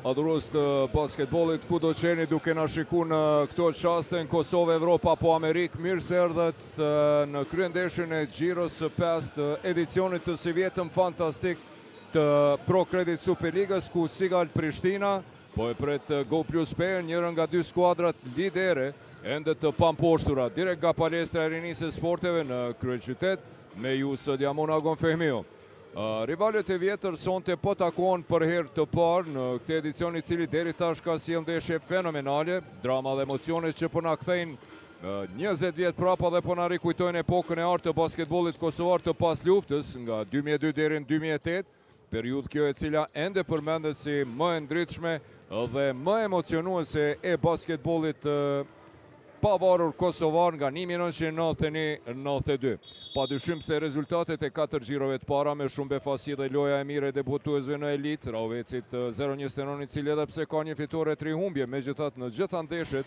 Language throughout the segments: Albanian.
Adhurues të basketbollit, kudo që jeni duke na shiku në këto çaste në Kosovë, Evropë apo Amerikë, mirë se erdhët në kryendeshjen e xhiros së 5 të edicionit të sivjetëm fantastik të Pro Credit Superligës, ku Sigal Prishtina po e pret Go Plus Pejën, njërën nga dy skuadrat lidere ende të pamposhtura, direkt nga palestra e rinisë e sporteve në kryeqytet, me ju sot jam unë Agon Fehmiu. Rivalët e vjetër sonte po takohen për herë të parë në këtë edicion i cili deri tash ka sjellë ndeshje fenomenale, drama dhe emocione që po na kthejnë 20 vjet prapa dhe po na rikujtojnë epokën e artë të basketbollit kosovar të pasluftës nga 2002 deri në 2008. Periudhë kjo e cila ende përmendet si më e ndritshme dhe më emocionuese e basketbollit pavarur kosovar nga 1991-92. Pa dyshim se rezultatet e katër xhirove të para me shumë befasi dhe loja e mirë e debutuesve në elitë, Rahovecit 0-29 i cili edhe pse ka një fitore e tri humbje, megjithatë në gjitha ndeshjet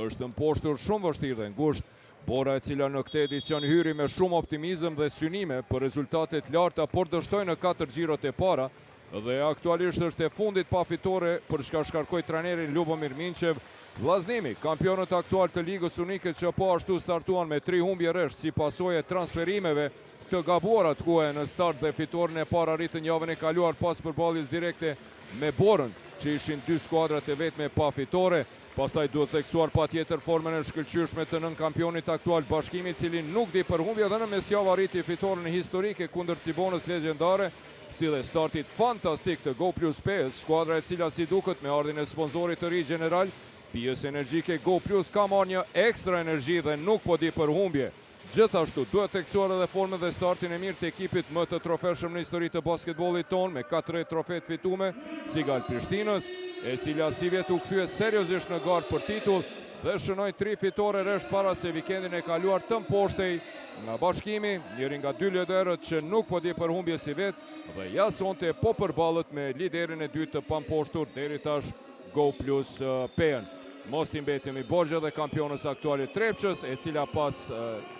është mposhtur shumë vështirë dhe ngushtë. Bora e cila në këtë edicion hyri me shumë optimizëm dhe synime për rezultate të larta, por dështoi në katër xhirot e para dhe aktualisht është e fundit pa fitore për çka shkarkoi trajnerin Lubomir Minçev. Vllaznimi, kampionët aktual të Ligës Unike që po ashtu startuan me tri humbje rresht si pasojë e transferimeve të gabuara të huaja në start dhe fitoren e parë arritën javën e kaluar pas përballjes direkte me Borën, që ishin dy skuadrat e vetme pa fitore. Pastaj duhet theksuar patjetër formën e shkëlqyeshme të nënkampionit aktual Bashkimi, i cili nuk di për humbje dhe në mesjavë arriti fitoren historike kundër Cibonës legjendare, si dhe startit fantastik të Go Plus Pejës, skuadra e cila si duket me ardhjen e sponsorit të ri gjeneral, pijes energjike Go Plus ka marrë një ekstra energji dhe nuk po di për humbje. Gjithashtu, duhet theksuar edhe formën dhe startin e mirë të ekipit më të trofeshëm në histori të basketbollit tonë, me 4 trofe të fitume, Sigal Prishtinës, e cila sivjet u kthye seriozisht në garë për titull dhe shënoi 3 fitore rresht para se vikendin e kaluar të mposhtej nga Bashkimi, njëri nga dy liderët që nuk po di për humbje sivjet dhe ja sonte po përballet me liderin e dytë të pamposhtur deri tash Go Plus Pejën. Mos t'i mbetemi borxh edhe kampionës aktuale Trepçës, e cila pas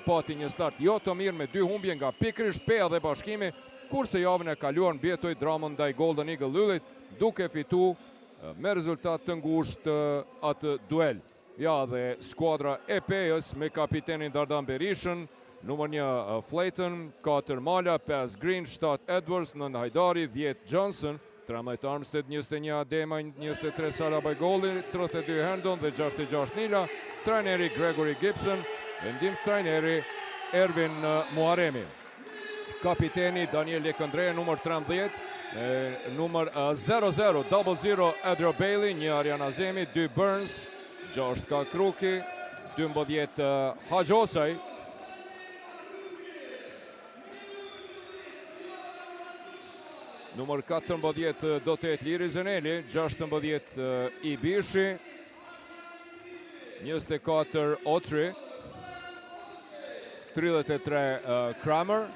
pati një start jo të mirë me dy humbje nga pikërisht Peja dhe Bashkimi, kurse javën e kaluar mbijetoi dramën ndaj Golden Eagle Yllit, duke fitu me rezultat të ngushtë atë duel. Ja dhe skuadra e Pejës me kapitenin Dardan Berishën, numër 1 Flayton, 4 Mala, 5 Green, 7 Edwards, 9 Hajdari, 10 Johnson, 13 Armstead, 21 Adema, 23 Sala Bajgolli, 32 Herndon dhe 66 Nila, trajneri Gregory Gibson, e ndihmëstrajneri Ervin Muharemi. Kapiteni Daniel Lekëndre, numër 13, numër 00, double 0 Adrio Bailey, 1 Arjan Azemi, 2 Burns, 6 Kakruki, 12 Haxhosaj, Numër 14 do të jetë Liri Zeneli, 16 Ibishi, 24 Otri, 33 Kramer,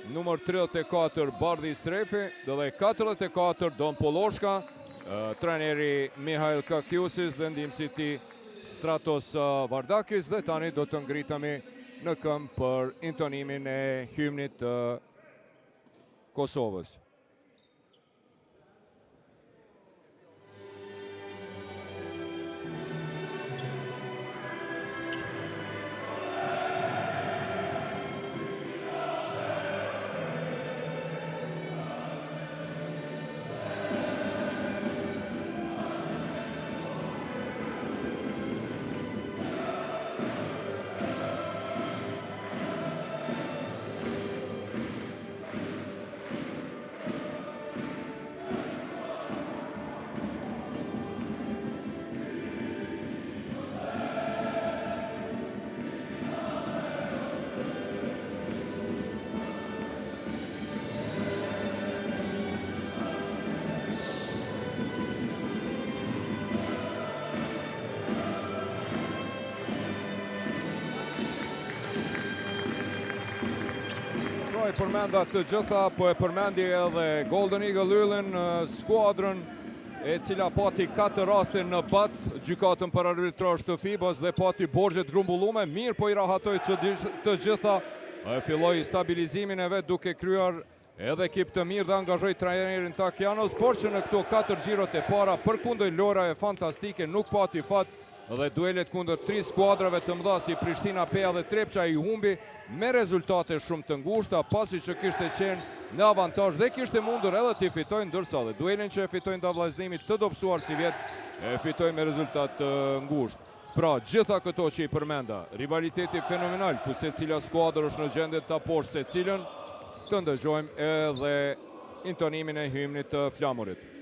numër 34 Bardhi Strefi dhe 44 Don Poloshka, trajneri Mihail Kakjusis dhe ndihmësi i tij Stratos Vardakis dhe tani do të ngritemi në këmbë për intonimin e himnit të Kosovës. Pra i përmenda të gjitha, po e përmendi edhe Golden Eagle Yllin, skuadrën e cila pati 4 raste në BAT, gjykatën për arbitrazh të FIBA-s dhe pati borxhe të grumbullume, mirë po i rahatoi që të gjitha, e filloi stabilizimin e vet duke kryer. edhe ekip të mirë dhe angazhoi trajnerin Takianos, por që në këto 4 xhirot e para përkundër lojërave fantastike nuk pati fat dhe duelet kundër tri skuadrave të mëdha si Prishtina, Peja dhe Trepça i humbi me rezultate shumë të ngushta, pasi që kishte qenë në avantazh dhe kishte mundur edhe t'i fitojë, ndërsa dhe duelin që e fitoi ndaj Vllazënimit të dobësuar sivjet e fitoi me rezultat të ngushtë. Pra, gjitha këto që i përmenda, rivaliteti fenomenal, ku secila skuadër është në gjendje ta mposhtë secilën, të ndëgjojmë edhe intonimin e himnit të flamurit.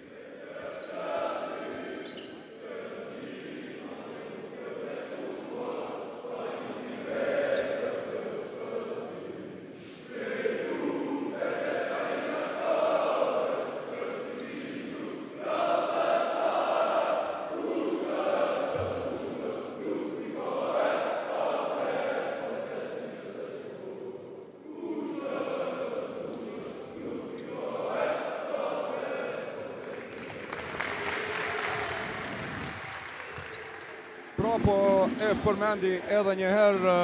Pra po e përmendi edhe një herë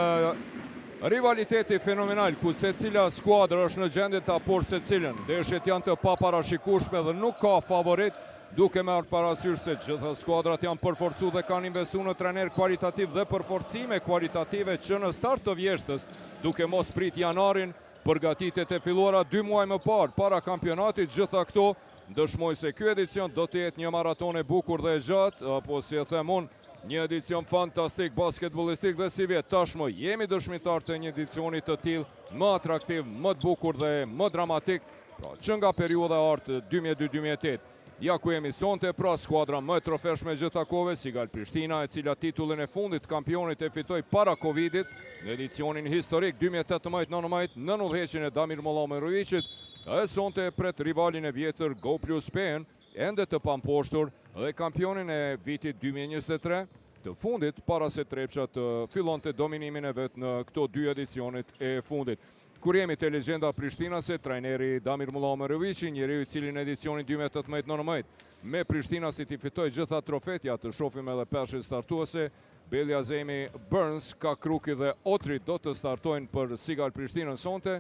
Rivaliteti fenomenal ku secila skuadër është në gjendje ta mposhtë secilën. Ndeshjet janë të paparashikueshme dhe nuk ka favorit, duke marrë parasysh se gjitha skuadrat janë përforcu dhe kanë investu në trajner kualitativ dhe përforcime kualitative që në start të vjeshtës, duke mos prit janarin, përgatitjet e filluara dy muaj më parë para kampionatit, gjitha këto dëshmojnë se ky edicion do të jetë një maratonë e bukur dhe e gjatë, apo si e them unë, Një edicion fantastik basketbollistik dhe sivjet tashmë jemi dëshmitar të një edicioni të tillë më atraktiv, më të bukur dhe më dramatik, pra që nga periudha e artë 2002-2008. Ja ku jemi sonte, pra skuadra më e trofeshme gjitha kohëve, Sigal Prishtina, e cila titullin e fundit kampionit e fitoi para Covidit në edicionin historik 2018-19 nën udhëheqjen e Damir Mulaomeroviqit, e sonte e pret rivalin e vjetër Go Plus Pejën, ende të pamposhtur dhe kampionin e vitit 2023, të fundit para se Trepça të fillonte dominimin e vet në këto dy edicionet e fundit. Kur jemi te legjenda prishtinase, trajneri Damir Mulaomeroviqi, njeriu i cili në edicionin 2018-19 me prishtinasit i fitoi gjitha trofet, ja të shohim edhe peshen startuese, Belja Zemi, Burns, Kakruki dhe Otri do të startojnë për Sigal Prishtinën sonte.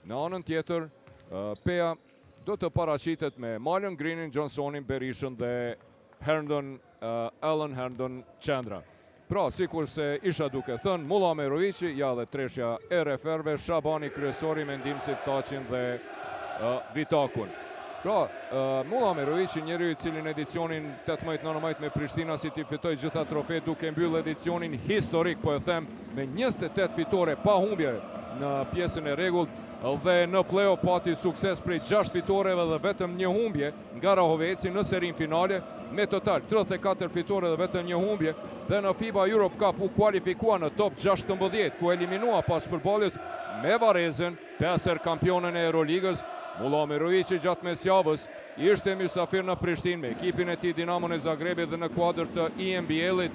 Në anën tjetër, Peja do të paraqitet me Malën Grinin, Johnsonin, Berishën dhe Herndon, Allen Herndon qendra. Pra, sikurse isha duke thënë, Mulaomeroviqi, ja dhe treshja e referëve, Shabani kryesori me ndihmësit Thaçin dhe Vitakun. Pra, Mulaomeroviqi, njeriu i cili në edicionin 18-19 me Prishtinasit i fitoi gjitha trofet duke mbyllë edicionin historik, po e them, me 28 fitore pa humbje në pjesën e rregullt dhe në play-off pati sukses prej 6 fitoreve dhe vetëm një humbje nga Rahoveci në serinë finale, me total 34 fitore dhe vetëm një humbje dhe në FIBA Europe Cup u kualifikua në top 16, ku eliminua pas përballjes me Varezen, pesë herë kampionën e Euroligës. Mulaomeroviqi gjatë mesjavës ishte mysafir në Prishtinë me ekipin e tij Dinamon e Zagrebit dhe në kuadër të ENBL-it.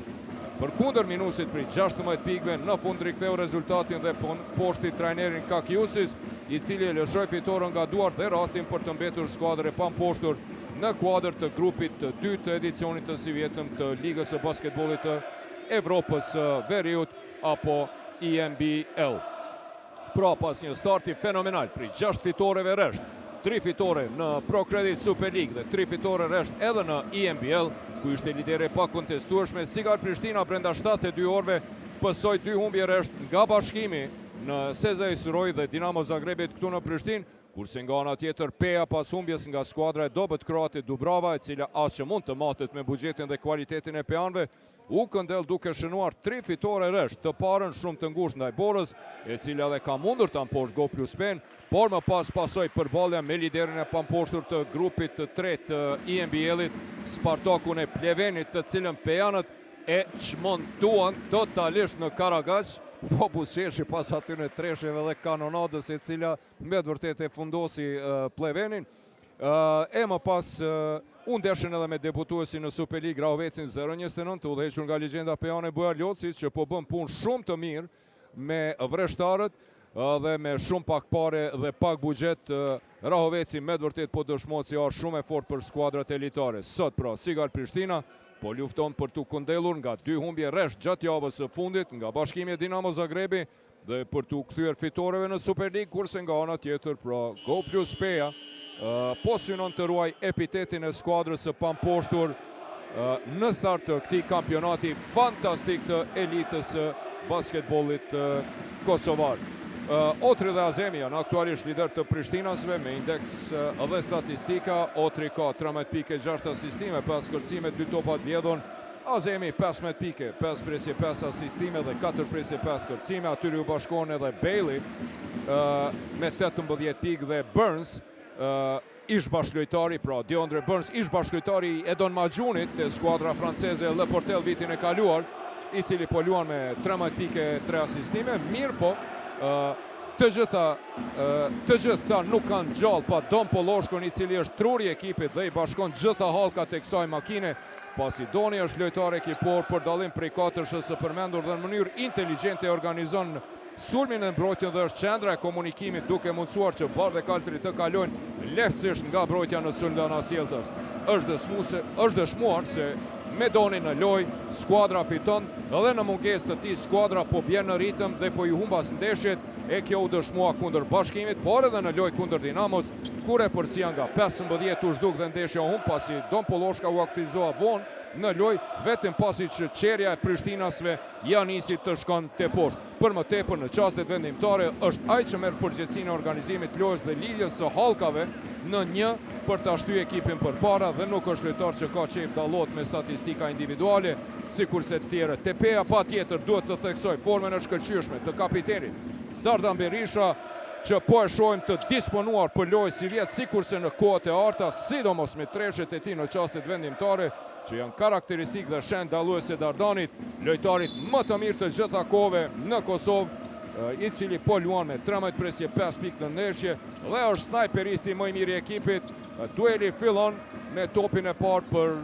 Përkundër minusit prej 16 pikëve, në fund riktheu rezultatin dhe mposhti trajnerin Kakiusis, i cili e lëshoi fitoren nga duart dhe rastin për të mbetur skuadër e pamposhtur në kuadër të grupit të dytë të edicionit të sivjetëm të Ligës së Basketbollit të Evropës së Veriut apo ENBL. Pra pas një starti fenomenal prej 6 fitoreve rresht, 3 fitore në Pro Credit Super League dhe 3 fitore rresht edhe në ENBL, ku ishte lidere e pakontestueshme, Sigal Prishtina brenda 72 orëve pësoi dy humbje rresht nga Bashkimi në Seza Surroi dhe Dinamo Zagrebit këtu në Prishtinë, kurse nga ana tjetër Peja pas humbjes nga skuadra e dobët kroate Dubrava, e cila as që mund të matet me buxhetin dhe kualitetin e peanëve, U këndell duke shënuar tri fitore rresht, të parën shumë të ngushtë ndaj Borës, e cila edhe ka mundur ta mposhtë Go Plus Pejën, por më pas pasoi përballja me liderin e pamposhtur të grupit të tretë të ENBL-it, Spartakun e Plevenit, të cilën pejanët e çmontuan totalisht në Karagaç, po buzëqeshi pas atyre tresheve dhe kanonadës e cila me të vërtetë e fundosi Plevenin. E më pas u ndeshën edhe me debutuesin në Superligë Rahovecin 0-29 të udhëhequr nga legjenda pejane Bujar Loci që po bën punë shumë të mirë me vreshtarët dhe me shumë pak pare dhe pak buxhet Rahoveci me të vërtetë po dëshmohet si armë shumë e fortë për skuadrat elitare. Sot pra Sigal Prishtina po lufton për t'u këndellur nga dy humbje rresht gjatë javës së fundit nga Bashkimi e Dinamo Zagrebi. dhe për t'u kthyer fitoreve në Superligë, kurse nga ana tjetër, pra Go Plus Peja po synon të ruajë epitetin e skuadrës së pamposhtur në start të këtij kampionati fantastik të elitës së basketbollit kosovar. Otri dhe Azemi janë aktualisht lider të Prishtinasve me indeks dhe statistika. Otri ka 13.6 asistime, 5 kërcime, 2 topa të vjedhun. Azemi 15 pike, 5 presje, 5 asistime dhe 4 presje, 5 kërcime. Atyre ju bashkon edhe Bailey me 18 pikë dhe Burns, ish bashkëlojtari, pra DeAndre Burns, ish bashkëlojtari i Edon Maxhunit te skuadra franceze Le Portel vitin e kaluar, i cili po luan me 13 pike 3 asistime, mirëpo, të gjitha të gjithë këta nuk kanë gjallë pa Don Poloshkun, i cili është truri i ekipit dhe i bashkon gjitha hallkat e kësaj makine, pasi Doni është lojtar ekipor për dallim prej katërshës së përmendur dhe në mënyrë inteligjente organizon sulmin e mbrojtjen dhe është qendra e komunikimit duke mundësuar që bardhekaltrit të kalojnë lehtësisht nga mbrojtja në sulm dhe anasjelltas. Është dëshmuar është dëshmuar se me Donin në lojë, skuadra fiton dhe në mungesë të tij skuadra po bjen në ritëm dhe po i humbas ndeshjet e kjo u dëshmua kundër Bashkimit, por edhe në lojë kundër Dinamos, kur epërsia nga 15 u zhduk dhe ndeshja u humb pasi Don Polloshka u aktivizua vonë në lojë, vetëm pasi që qerja e Prishtinasve ja nisi të shkon teposhtë. Për më tepër në çastet vendimtare është ai që merr përgjegjësinë e organizimit të lojës dhe lidhjes së hallkave në një për ta shty ekipin përpara dhe nuk është lojtar që ka qejf dallohet me statistika individuale, sikurse të tjerët. Te Peja patjetër duhet të theksoj formën e shkëlqyeshme të kapitenit Dardan Berisha, që po e shohim të disponuar për lojë sivjet sikurse në kohët e arta, sidomos me treshet e tij në çastet vendimtare, që janë karakteristikë dhe shenjë dalluese e Dardanit, lojtarit më të mirë të gjitha kohëve në Kosovë, i cili po luan me 13 presje 5 pikë në ndeshje dhe është snajperisti më i mirë i ekipit. Dueli fillon me topin e parë për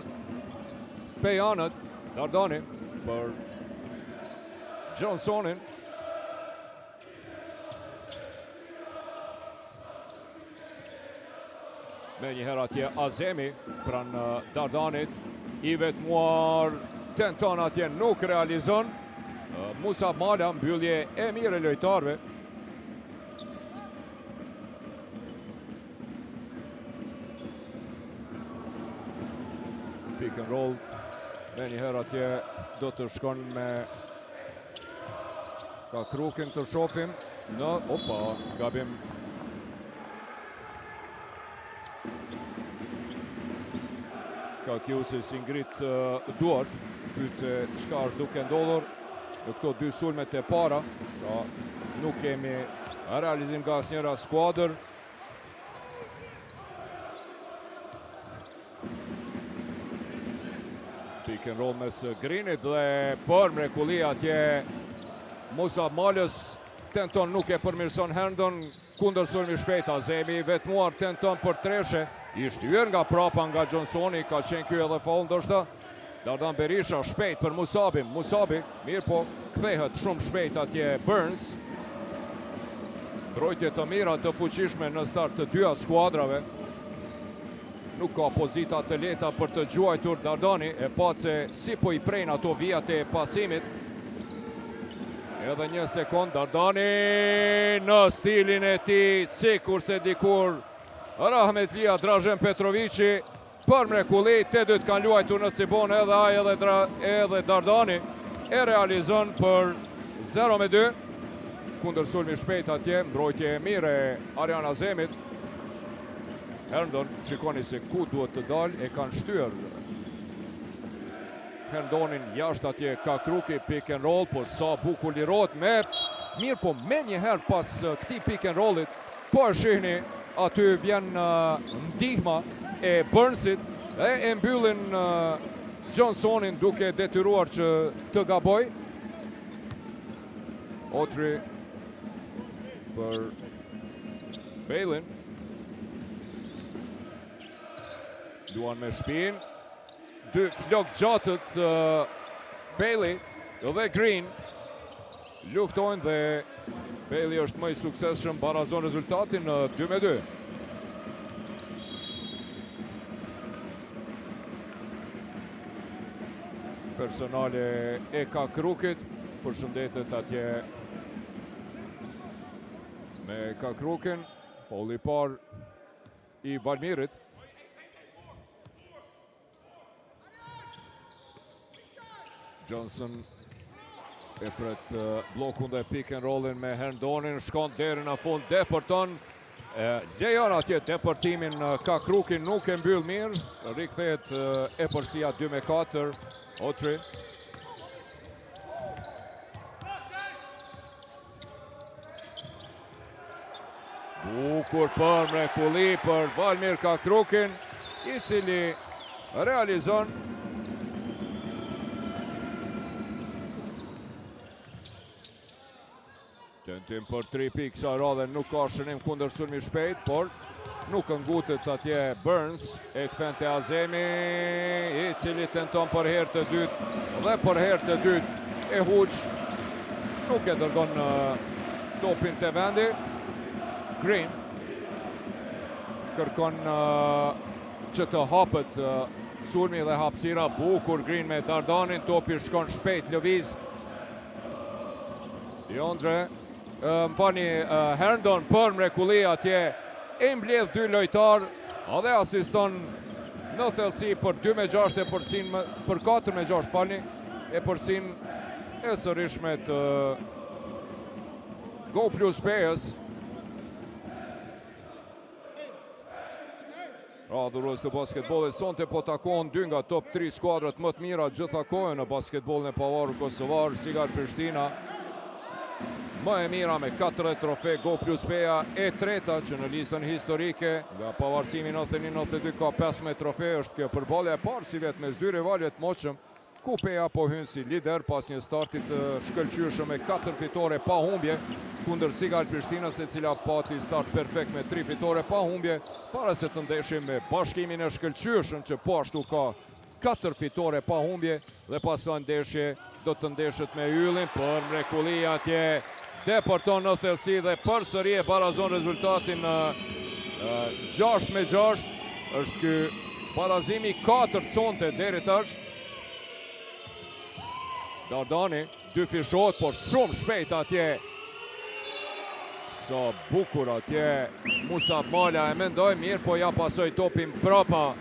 Pejanët, Dardani për Johnsonin. Menjëherë atje Azemi pranë Dardanit, i vetmuar tenton atje nuk realizon. Musa Mala, mbyllje e mirë e lojtarëve. Pick and roll, menjëherë atje do të shkon me Kakrukin të shofim në, opa, gabim. Kakiusi s'i ngrit duart, pyet se çka është duke ndodhur në këto dy sulmet e para, pra nuk kemi realizim nga asnjëra skuadër. Pick and roll mes Greenit dhe për mrekulli atje Musa Malës tenton nuk e përmirëson Herndon kundërsulm i shpejt Azemi i vetmuar tenton për treshe i shtyer nga prapa nga Johnsoni ka qenë ky edhe faul ndoshta Dardan Berisha shpejt për Musabin Musabi mirëpo kthehet shumë shpejt atje Burns mbrojtje të mira të fuqishme në start të dyja skuadrave Nuk ka pozita të lehta për të gjuajtur Dardani, e patë se si po i prejnë ato vijat e pasimit. Edhe një sekond, Dardani në stilin e tij, sikurse dikur Rahmetlia Drazhen Petrovici, për mrekulli, të dytë kanë luajtur në Cibonë edhe ai edhe, edhe Dardani, e realizon për 0-2, kundërsulm i shpejt atje, mbrojtje e mirë e Arjan Azemit, Herndon, shikoni se ku duhet të dalë, e kanë shtyrë Herndonin jashtë atje Kakruki, pick and roll, por sa bukur lirohet me mirëpo menjëherë pas këtij pick and rollit, po e shihni aty vjen ndihma e Burnsit dhe e mbyllin Johnsonin duke detyruar që të gaboj. Otri për Bejlin. Luan me shpinë. Dy flokëgjatët Bailey dhe Green luftojnë dhe Bailey është më i suksesshëm, barazon rezultatin në 2-2. Personale e Kakrukit, përshëndetet atje. Me Kakrukin, faulli i parë i Valmirit. Johnson e pret bllokun dhe pick and rollin me Herndonin, shkon deri në fund, depërton, lejon atje depërtimin Kakrukin, nuk e mbyll mirë, rikthehet epërsia 2 me 4, Otri. Bukur për mrekulli për Valmir Kakrukin, i cili realizon Tentim për 3 pikë kësaj radhe nuk ka shënim kundërsulmi i shpejt, por nuk ngutet atje Burns, e kthen te Azemi, i cili tenton për herë të dytë dhe për herë të dytë e huq, nuk e dërgon topin te vendi. Green kërkon që të hapet sulmi dhe hapësira, bukur Green me Dardanin, topi shkon shpejt, lëviz. Deondre, më falni, Herndon për mrekulli atje, e mbledh dy lojtarë dhe asiston në thellësi për 2 me 6 epërsinë, për 4 me 6, falni, epërsinë e sërishme të Go Plus Pejës. Pra adhurues të basketbollit, sonte po takohen dy nga top 3 skuadrat më të mira gjitha kohëve në basketbollin e pavarur kosovar, Sigal Prishtina, më e mira me 4 trofe Go Plus Peja e treta që në listën historike nga pavarësimi 91-92 ka 15 trofe, është kjo përballja e parë sivjet mes dy rivalëve të moçëm ku Peja po hyn si lider pas një starti të shkëlqyeshëm me 4 fitore pa humbje kundër Sigal Prishtinës e cila pati start perfekt me 3 fitore pa humbje para se të ndeshim me Bashkimin e shkëlqyeshëm që po ashtu ka 4 fitore pa humbje dhe pas kësaj ndeshje do të ndeshet me Yllin për mrekulli atje depërton në thellësi dhe përsëri e barazon rezultatin në 6 me 6 është ky barazimi 4 sonte deri tash. Dardani dyfishohet, por shumë shpejt atje. Sa bukur atje Musa Mala e mendoi mirë, po ja pasoi topin prapa.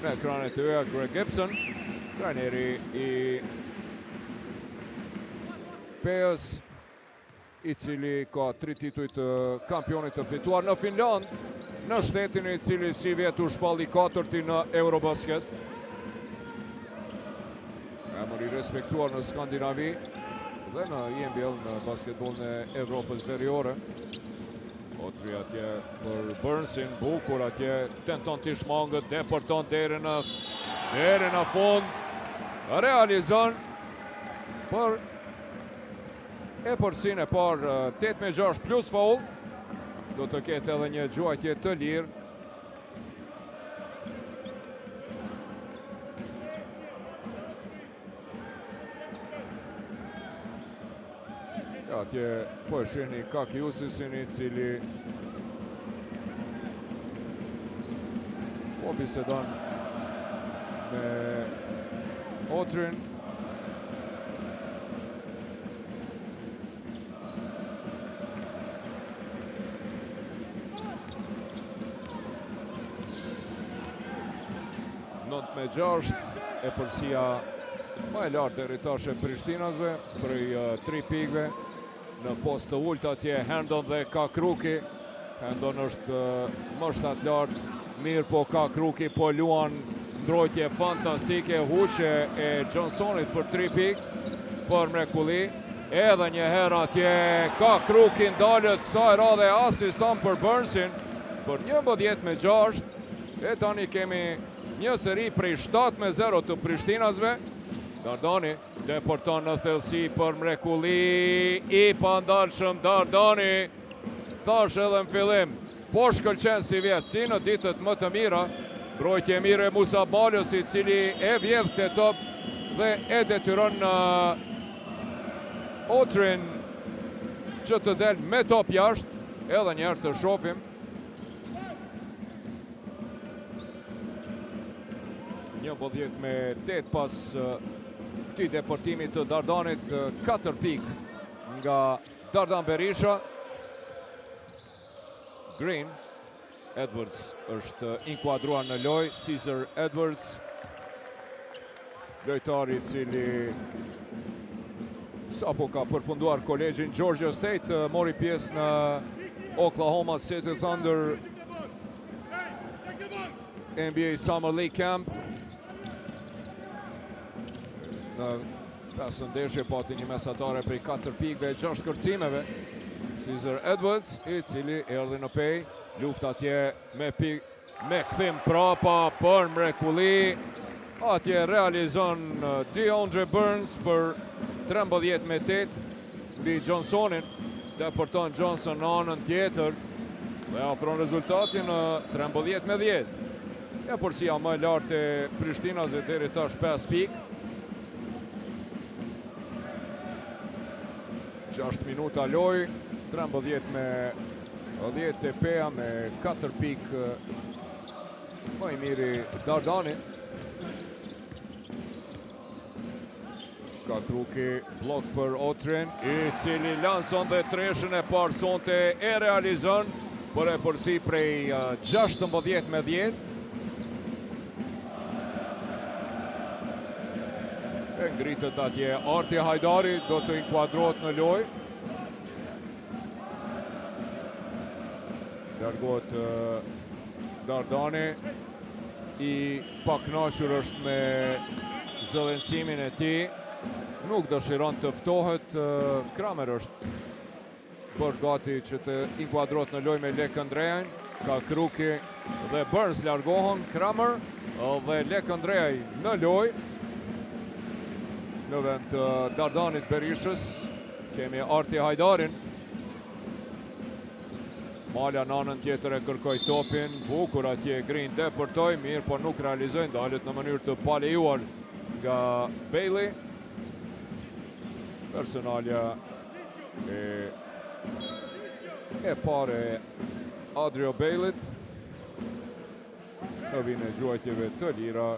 Në ekranet e tuaja Greg Gibson, trajneri i Pejës i cili ka tri tituj të kampionit të fituar në Finlandë, në shtetin i cili sivjet u shpall i katërti në Eurobasket. Emër i respektuar në Skandinavi dhe në ENBL në basketbollin e Evropës Veriore. Otri atje për Burnsin, bukur atje, tenton t'i shmanget, depërton deri në deri në fund, realizon për Epërsinë e parë 8 me 6 plus faul. Do të ketë edhe një gjuajtje të lirë. Atje po e shihni Kakiusisin i cili po bisedon me Otrin. Nëntë me gjashtë, epërsia më e lartë deri tash e Prishtinasve, prej 3 pikëve, në post të ulët atje Herndon dhe Kakruki. Herndon është më shtatlartë, mirëpo Kakruki po luan mbrojtje fantastike, huqje e Johnsonit për 3 pikë, për mrekulli. Edhe një herë atje Kakruki ndalet kësaj radhe asiston për Burnsin, për 11 me 6, e tani kemi një seri prej 7 me 0 të Prishtinasve. Dardani depërton në thellësi për mrekulli, i pandalshëm Dardani, thashë edhe në fillim, po shkëlqen sivjet, si në ditët më të mira, mbrojtje e mirë e Musa Malës, i cili e vjedh këtë top dhe e detyron në Otrin që të del me top jashtë, edhe njëherë të shofim. 11 me 8 pas këtij depërtimi të Dardanit, 4 pikë nga Dardan Berisha. Green. Edwards është inkuadruar në lojë, Caesar Edwards, lojtari i cili sapo ka përfunduar kolegjin Georgia State, mori pjesë në Oklahoma City Thunder NBA Summer League Camp. Në pesë ndeshje pati një mesatare prej 4 pikëve e 6 kërcimeve. Caesar Edwards, i cili erdhi në Pejë, lufta atje me pik, me kthim prapa për mrekulli. Atje realizon DeAndre Burns për 13 me 8 mbi Johnsonin. Depërton Johnson në anën tjetër dhe afron rezultatin në 13 me 10. Epërsia më e lartë e Prishtinasve deri tash 5 pikë. 6 minuta lojë, 13 me 10 e Peja me 4 pikë më i miri Dardani. Kakruki bllok për Otrin, i cili lanson dhe treshën e parë sonte e realizon për epërsi prej 16 me 10. E ngritët atje Arti Hajdari, do të inkuadrohet në lojë. Largohet Dardani, i pakënaqur është me zëvendësimin e tij. Nuk dëshiron të ftohet, Kramer është bërë gati që të inkuadrohet në lojë me Lekë Ndrejajn. Kakruki dhe Burns largohen, Kramer dhe Lekë Ndrejaj në lojë. Në vend të Dardanit Berishës, kemi Arti Hajdarin. Mala në anën tjetër e kërkoi topin, bukur atje Green depërtoi, mirë por nuk realizoi, ndalet në mënyrë të palejuar nga Bailey. Personalja e e parë e Adrio Baileyt në vijën e gjuajtjeve të lira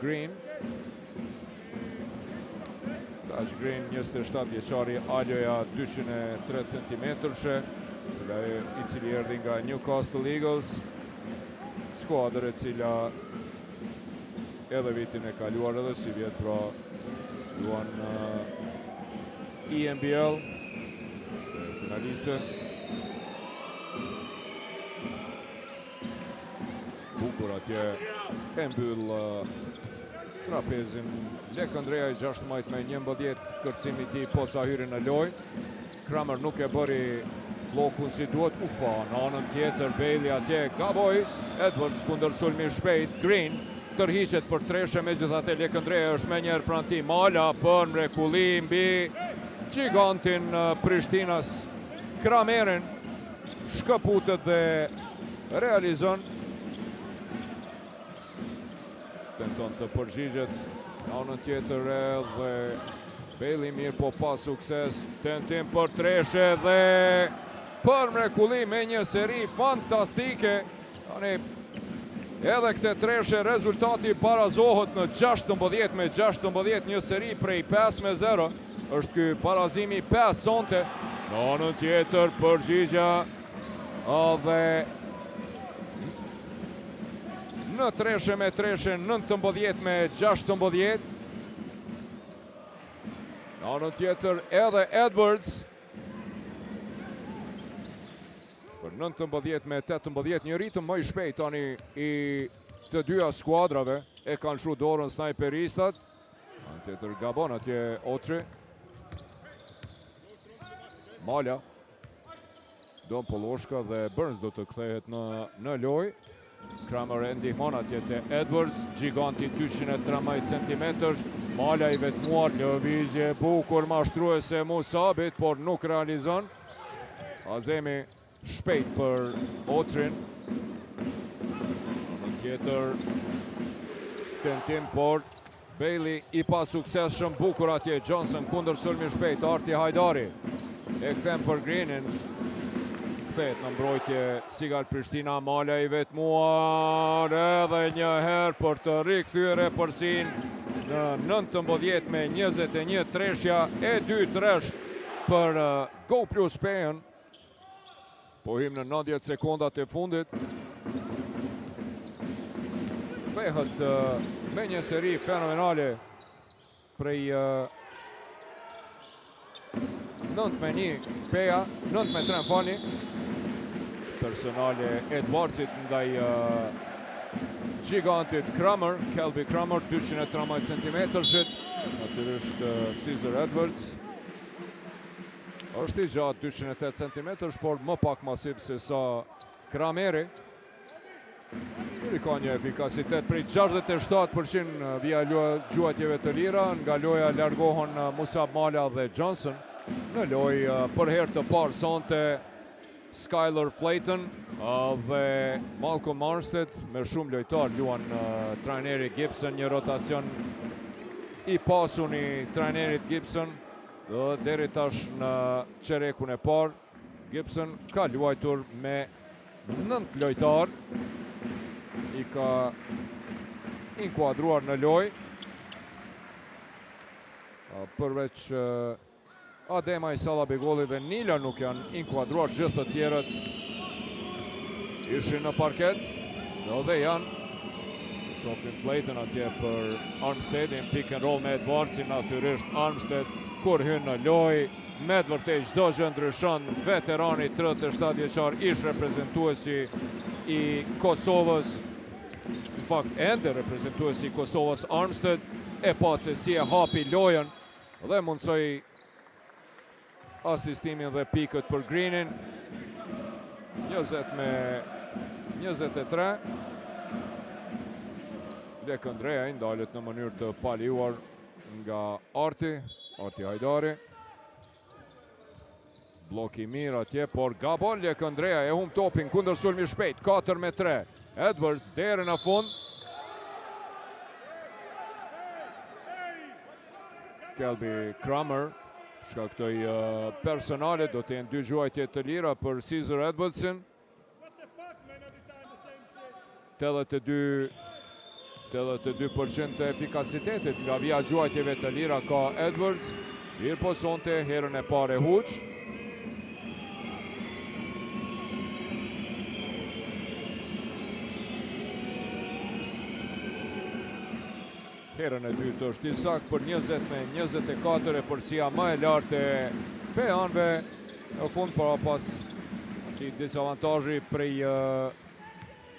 Green Taj Green, 27 vjeçari Aloja 203 cm, i cili erdhi nga Newcastle Eagles, skuadër e cila edhe vitin e kaluar edhe sivjet pra luan në ENBL, është finaliste. Bukur atje e mbyll trapezin Lekë Ndrejaj 16 me 11 kërcimi i tij posa hyri në lojë. Kramer nuk e bëri bllokun si duhet. Ufa, në anën tjetër Bailey atje gaboi. Edwards kundërsulmi i shpejt. Green tërhiqet për treshe, megjithatë Lekë Ndrejaj është menjëherë pranë tij. Mala për mrekulli mbi gjigantin Prishtinas Kramerin. Shkëputet dhe realizon. Tenton të përgjigjet në anën tjetër edhe Bailey mirë po pa sukses. Tentim për treshe dhe për mrekulli me një seri fantastike. Tani edhe këtë treshe rezultati barazohet në 16 me 16, një seri prej 5 me 0. Është ky barazimi 5 sonte. Në anën tjetër përgjigja dhe në treshe me treshe 19 me 16. Në anën tjetër edhe Edwards. Për 19 me 18, një ritëm më i shpejt tani i të dyja skuadrave. E kanë lshu dorën snajperistat. Anën tjetër gabon atje Otri. Mala. Don Polloshka dhe Burns do të kthehet në, në lojë. Kramer e ndihmon atje te Edwards, gjiganti 213 cm, Mala i vetmuar, lëvizje e bukur mashtruese Musabit, por nuk realizon. Azemi shpejt për Otrin. Në tjetër tentim, por Bailey i pasuksesshëm bukur atje Johnson kundërsulmi shpejt Arti Hajdari e kthen për Greenin kthehet në mbrojtje Sigal Prishtina Mala i vetmuar edhe një herë për të rikthyer epërsinë në 19 me 21 treshja e dytë rresht për Go Plus Pejën. Po hyjmë në 90 sekondat e fundit. Kthehet me një seri fenomenale prej 9 me 1 Peja, 9 me 3 më falni. Personale Edwardsit ndaj gigantit Kramer, Kelby Kramer, 213 cm, natyrisht Caesar Edwards. Është i gjatë 208 cm, por më pak masiv se sa Krameri. Cili ka një efikasitet prej 67% via gjuajtjeve të lira, nga loja largohen Musab Mala dhe Johnson. Në lojë për herë të parë sonte Skyler Flayton dhe Malcolm Armstead me shumë lojtarë luan trajneri Gibson, një rotacion i pasun i trajnerit Gibson. Dhe deri tash në çerekun e parë, Gibson ka luajtur me 9 lojtarë, i ka inkuadruar në lojë. Përveç Ademaj, Sala Begolli dhe Nila nuk janë inkuadruar, gjithë të tjerët ishin në parket dhe janë. Shofim Flayton atje për Armstedin, pick and roll me Edwardsin, natyrisht Armstead kur hyn në lojë, me të vërtetë çdo gjë ndryshon, veterani 37 vjeçar ish reprezentuesi i Kosovës, në fakt ende reprezentuesi i Kosovës Armstead, e pa se si e hapi lojën dhe mundësoi asistimin dhe pikët për Greenin. 20 me 23. Lekë Andrea i ndalet në mënyrë të palejuar nga Arti, Arti Hajdari. Blok i mirë atje, por gabon Lekë Andrea e hum topin kundërsulmi shpejt, 4 me 3. Edwards deri në fund. Kelby Kramer shkaktoi personale, do të jenë dy gjuajtje të lira për Caesar Edwardsin. 82 82% të efikasitetit nga vija gjuajtjeve të lira ka Edwards, mirëpo sonte herën e parë e huq. Herën e dytë është i saktë për 20 me 24 epërsia më e lartë e Pejanve në fund para pas atij disavantazhi prej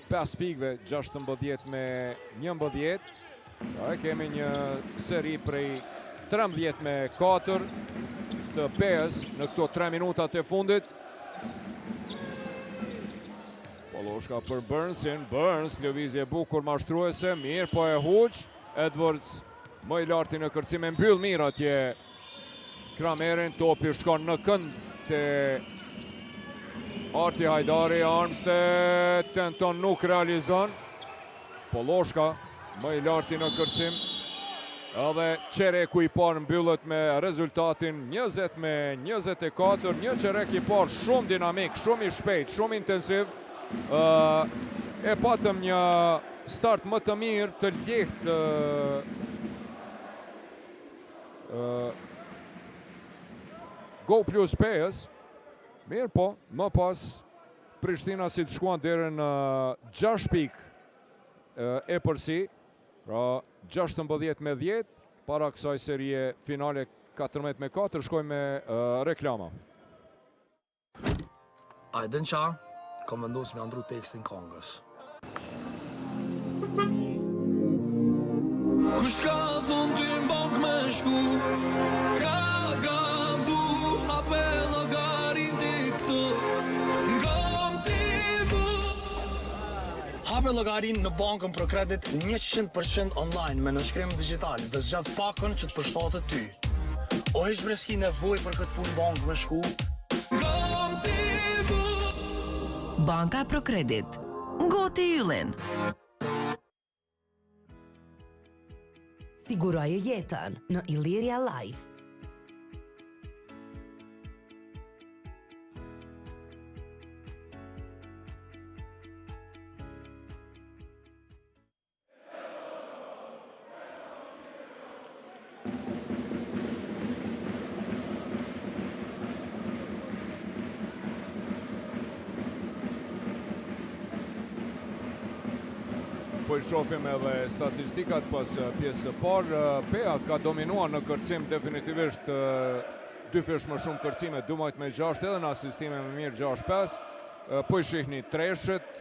5 pikëve 16 me 11. Pra e kemi një seri prej 13 me 4 të Pejës në këto 3 minutat e fundit. Polloshka për Burnsin, Burns, lëvizje e bukur mashtruese, mirë po e huq, Edwards më i larti në kërcim e mbyll mirë atje Kramerin, topi shkon në kënd te Arti Hajdari, Armstead, tenton nuk realizon, Polloshka më i larti në kërcim, edhe çereku i parë mbyllet me rezultatin 20 me 24, një çerek i parë shumë dinamik, shumë i shpejt, shumë intensiv, e patëm një start më të mirë, të lehtë Go Plus Pejës, mirëpo, më pas Prishtinasit shkuan deri në 6 pikë epërsi, pra 16 me 10, para kësaj serie finale 14 me 4, shkojmë me reklama. A e din qa? Kom vendos me ndru tekstin kongës. Kush t'ka thonë ty n'bank me shku Ka gabu Hape llogarin ti këtu Ngom ti bu Hape llogarin në bankën ProCredit 100% online me nënshkrim digital dhe zgjedh pakon që të përshtatet ty. O hiç bre s'ki nevojë për këtë punë bankë me shku. Ngom ti bu Banka ProCredit. Ngoti yllin. Siguroje jetën në Illyria Life. Po i shofim edhe statistikat pas pjesës së parë. Peja ka dominuar në kërcim definitivisht dyfish më shumë kërcime, 12 me 6 edhe në asistime më mirë 6-5. Po i shihni treshet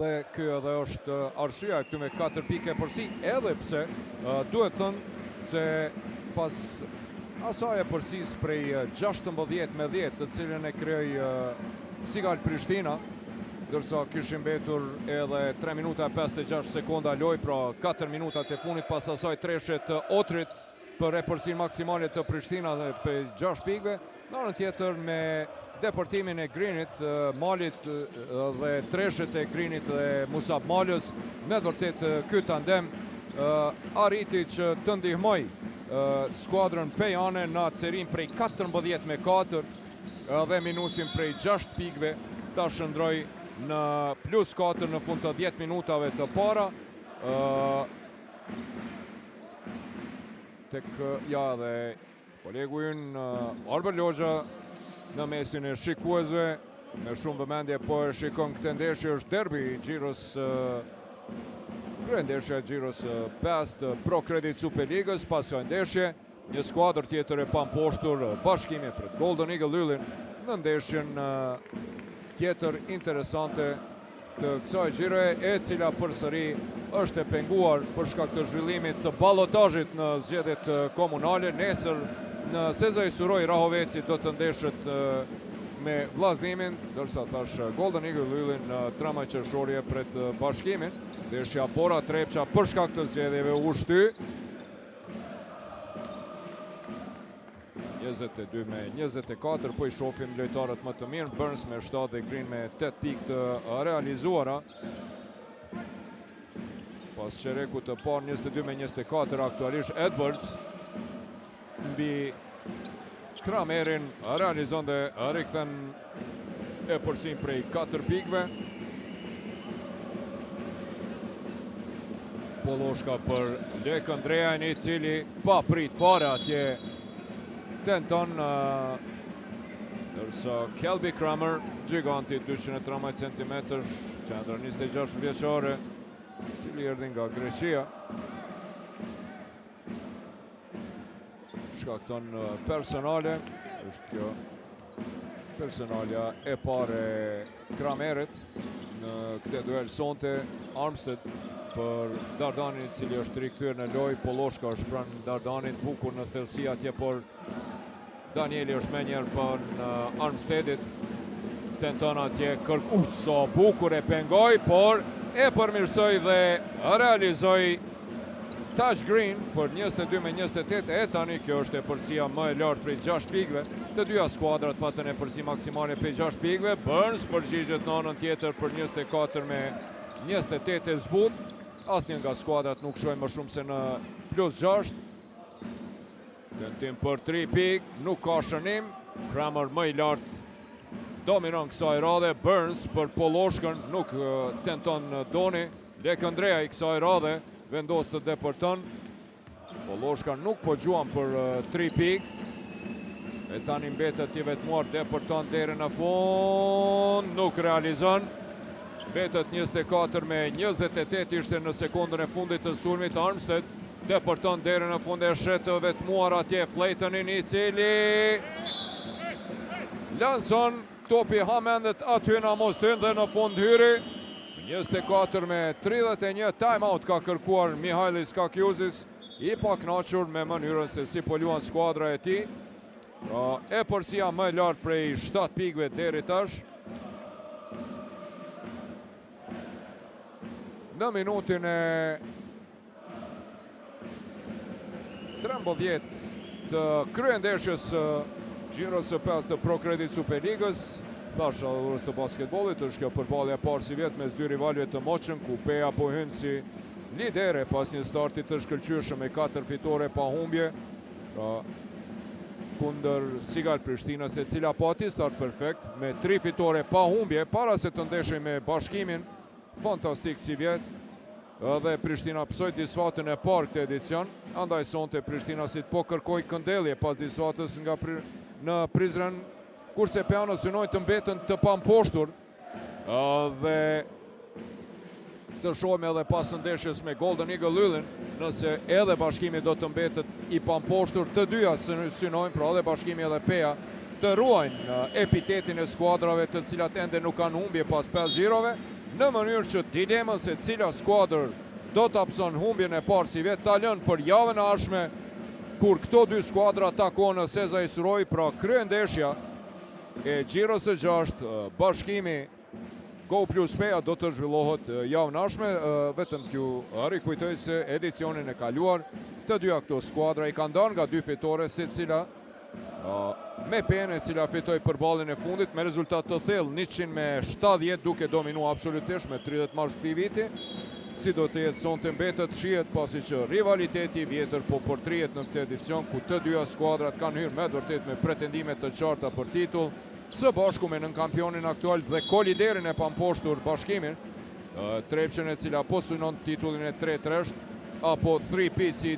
dhe ky edhe është arsyeja këtu me 4 pikë epërsi, edhe pse duhet thënë se pas asaj epërsisë prej 16 me 10 të cilën e krijoi Sigal Prishtina, ndërsa kishin mbetur edhe 3 minuta e 56 sekonda lojë, pra 4 minutat e fundit pas asaj treshe të Otrit për epërsinë maksimale të Prishtina dhe prej 6 pikëve. Në anën tjetër me depërtimin e Greenit, Malit dhe treshet e Greenit dhe Musab Malës, me të vërtetë ky tandem arriti që të ndihmojë skuadrën pejane në atë serinë prej 14 me 4 dhe minusin prej 6 pikëve ta shndërrojë në plus 4 në fund të 10 minutave të para. Tek ja dhe kolegu ynë Arbër Loxha në mesin e shikuesve me shumë vëmendje po e shikon këtë ndeshje është derbi i xhiros kryendeshja e xhiros 5 të Pro Credit Superligës pas kësaj ndeshje Një skuadër tjetër e pamposhtur, Bashkimi pret Golden Eagle Yllin në ndeshjen tjetër interesante të kësaj xhiroje, e cila përsëri është e penguar për shkak të zhvillimit të balotazhit në zgjedhjet komunale. Nesër në Sezai Surroi Rahoveci do të ndeshet me Vllaznimin, ndërsa thashë Golden Eagle Yllin në 13 qershor e pret Bashkimin. Ndeshja Bora Trepça për shkak të zgjedhjeve u shty. 22 me 24, po i shofim lojtarët më të mirë, Burns me 7 dhe Green me 8 pikë të realizuara. Pas çerekut të parë 22 me 24, aktualisht Edwards mbi Kramerin realizon dhe rikthen epërsinë prej 4 pikëve. Polloshka për Lekë Andreajn i cili pa prit fare atje tenton ndërsa Kelby Kramer, gjiganti 213 cm, qendra 26 vjeçare, i cili erdhi nga Greqia. Shkakton personale, është kjo personalja e parë e Kramerit në këtë duel sonte Armstead për Dardanin i cili është rikthyer në lojë, Polloshka është pranë Dardanit, bukur në thellësi atje, por Danieli është menjëherë pranë Armsteadit. Tenton atje kërk, u sa bukur e pengoi, por e përmirësoi dhe realizoi Taj Green për 22 me 28 e tani kjo është epërsia më e lartë prej 6 pikëve. Të dyja skuadrat patën epërsi maksimale prej 6 pikëve. Burns përgjigjet në anën tjetër për 24 me 28 e zbut. Asnjë nga skuadrat nuk shkoi më shumë se në plus 6. Tentim për 3 pikë, nuk ka shënim. Kramer më i lartë dominon kësaj radhe. Burns për Polloshkën, nuk tenton Doni. Lekë Andrea i kësaj radhe vendos të depërton. Polloshka nuk po gjuan për 3 pikë. E tani mbetet i vetmuar depërton deri në fund, nuk realizon. Mbetet 24 me 28 ishte në sekondën e fundit të sulmit Armstead. Depërton deri në fund e sheh të vetmuar atje Flaytonin i cili lanson topi hamendet aty në mos hyn dhe në fund hyri. 24 me 31 time out ka kërkuar Mihailis Kakjuzis i pakënaqur me mënyrën se si po luan skuadra e tij. Pra, epërsia më e lartë prej 7 pikëve deri tash. Në minutin e 13 të kryendeshjes së xhiros së 5 të Pro Credit Superligës, thashë adhurues të basketbollit, është kjo përballja e parë sivjet mes dy rivalëve të moçëm, ku Peja po hyn si lidere pas një starti të shkëlqyeshëm me 4 fitore pa humbje, pra kundër Sigal Prishtinës e cila pati start perfekt me 3 fitore pa humbje para se të ndeshej me Bashkimin, fantastik sivjet. Dhe Prishtina pësoi disfatën e parë këtë edicion, andaj sonte Prishtinasit po kërkojnë këndellje pas disfatës nga në Prizren, kurse pejanët synojnë të mbeten të pamposhtur dhe Të shohim edhe pas ndeshjes me Golden Eagle Yllin, nëse edhe Bashkimi do të mbetet i pamposhtur, të dyja synojnë, pra edhe Bashkimi edhe Peja, të ruajnë epitetin e skuadrave të cilat ende nuk kanë humbje pas 5 xhirove, në mënyrë që dilemën se cila skuadër do ta pëson humbjen e parë sivjet ta lënë për javën e ardhshme kur këto dy skuadra takohen në Sezai Surroi, pra kryendeshja e xhiros së gjashtë, Bashkimi Go Plus Peja do të zhvillohet javën e ardhshme, vetëm t'ju rikujtoj se edicionin e kaluar të dyja këto skuadra i kanë ndarë nga dy fitore secila me Pejën e cila fitoi përballjen e fundit me rezultat të thellë 100 me 70 duke dominuar absolutisht me 30 mars këtij viti. Si do të jetë sonte mbetet të shihet pasi që rivaliteti i vjetër po përtrihet në këtë edicion ku të dyja skuadrat kanë hyrë me të vërtetë me pretendime të qarta për titull së bashku me nënkampionin aktual dhe koliderin e pamposhtur Bashkimin, Trepçën e cila po synon titullin e tretë rresht apo 3-peat si